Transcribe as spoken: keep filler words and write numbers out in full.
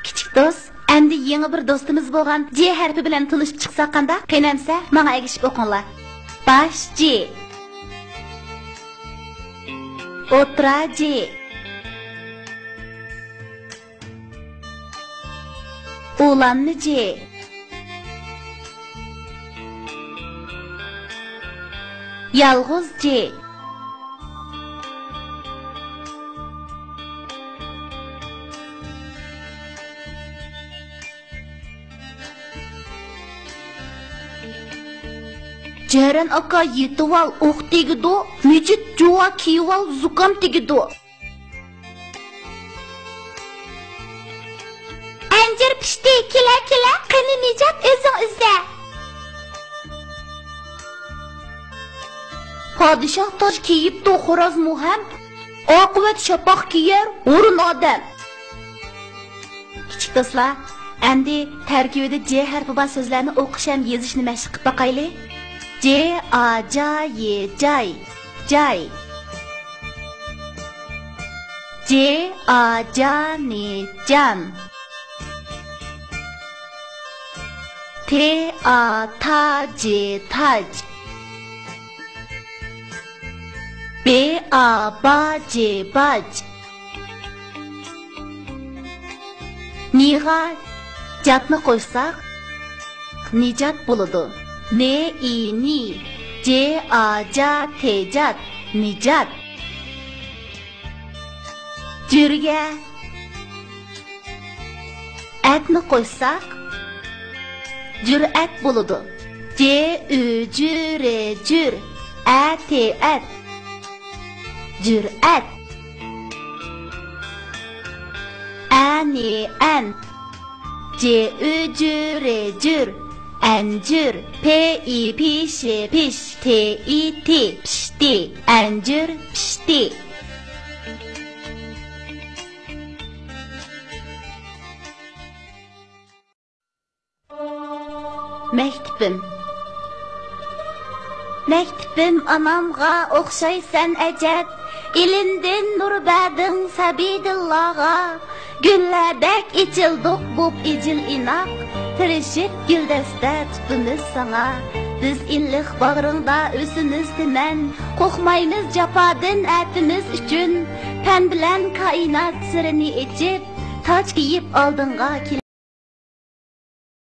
كىچىك دوست، ئەمدى يېڭى بىر دوستىمىز بولغان جې ھەرپى بىلەن تونۇشۇپ چىقساق قانداق؟ قېنى ئەمسە، ماڭا ئەگىشىپ ئوقۇڭلار. باش جې. ئوتتۇرا جې. ئۇلانما جې. يالغۇز جې. جەرەن ئاكا يېتىۋال، ئوق تېگىدۇ، مىجىت جۇۋا كىيىۋال، زۇكام تېگىدۇ. ئەنجۈر پىشتى، كېلە، كېلە، قېنى نىجات ئۆزۈڭ ئىزدە. پادىشاھ تاج كىيىپتۇ، خورازمۇ ھەم، ئاقىۋەت شاپاق كىيەر، ھۇرۇن ئادەم. كىچىك دوستلار، ئەمدى تەركىبىدە جې ھەرپى بار سۆزلەرنى ئوقۇش ھەم يېزىشنى مەشىق قىلىپ باقايلى. جې، ئا، جا، يې، جاي، جاي. جې، ئا، جا، نې، جان. تې، ئا، تا، جې، تاج. بې، ئا، با، جې، باج. نىغا جاتنى قوشساق، نىجات بولىدۇ. نې، ئى، نى، جې، ئا، جا، تېجات، نىجات. جۈرگە ئەتنى قوشساق، جۈرئەت بولىدۇ. جې، ئۈ، جۈ، رې، جۈر، ئە، تې، ئەت. جۈرئەت. ئە، نې، ئەن. جې، ئۈ، جۈ، رې، جۈر، ئەنجۈر. پې، ئى، پې، شې، پېش، تې، ئى، تې، پىشتى، ئەنجۈر پىشتى. مەكتىپىم. مەكتىپىم ئانامغا ئوخشايسەن ئەجەب، ئىلىمدىن نۇر بەردىڭ سەبىي دىللارغا. گۈللەردەك ئېچىلدۇق بوپ ئىجىل ئىناق، تىرىشىپ گۈلدەستە تۇتىمىز ساڭا. بىز ئىللىق باغرىڭدا ئۆسىمىز تىمەن، قورقمايمىز جاپادىن ئەتىمىز ئۈچۈن. پەن بىلەن كائىنات سىرىنى ئېچىپ، تاج كىيىپ ئالدىڭغا كېلىپ.